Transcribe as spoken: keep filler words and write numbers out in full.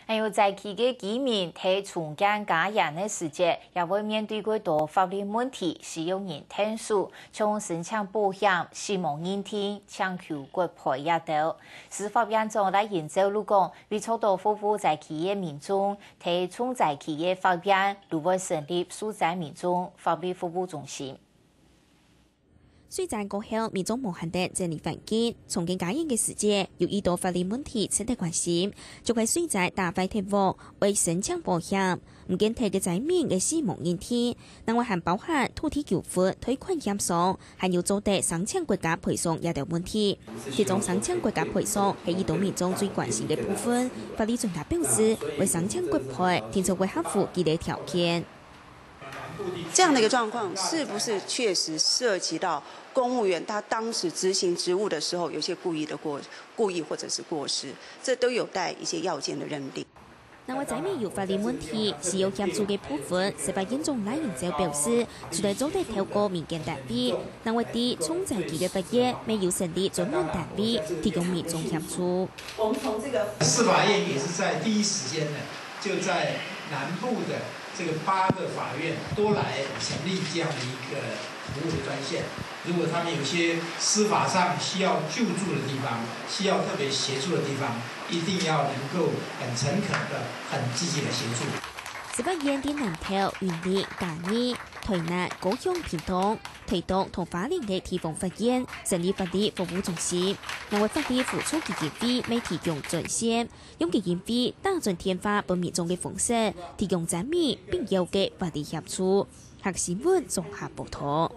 還有在區个居民在重建家園个時節，也會面對過多法律問題，需要人𢯭手，像申請保險、死亡認定、請求骨灰這兜。司法院長賴英照又講，為著到服務在區个民眾，在重災區个法院就會成立受災民眾法律服務中心。 水災過後，民眾無閒得整理環境，重建家園个時節，有遇到法律問題值得關心，就係水災打壞忒屋，愛申請保險，毋見忒个災民个死亡認定，另外還包含土地糾紛、貸款欠償，還有做得申請國家賠償這兜問題。其中申請國家賠償係遇到民眾最關心个部分，法律專家表示，愛申請國賠，定著會合乎幾个條件。 這樣的一個狀況，是不是確實涉及到公務員他當時執行職務的時候有些故意的過故意或者是過失，這都有待一些要件的認定。另外，災民有法律問題，需要協助个部分，司法院長賴英照表示，除了做得透過民間單位，另外在重災區个法院，乜有成立專門單位，提供民眾協助。司法院也是在第一時間呢，就在南部的這個八個法院都來成立這樣的一個服務的專線。如果他們有些司法上需要救助的地方，需要特別協助的地方，一定要能夠很誠懇的、很積極的協助。司法院在南投、雲林、嘉義、台南、高雄、屏東、台東同花蓮个地方法院成立法律服務中心，另外法律扶助基金會乜提供專線，用基金會打轉電話分民眾个方式，提供災民必要个法律協助。客新聞綜合報導。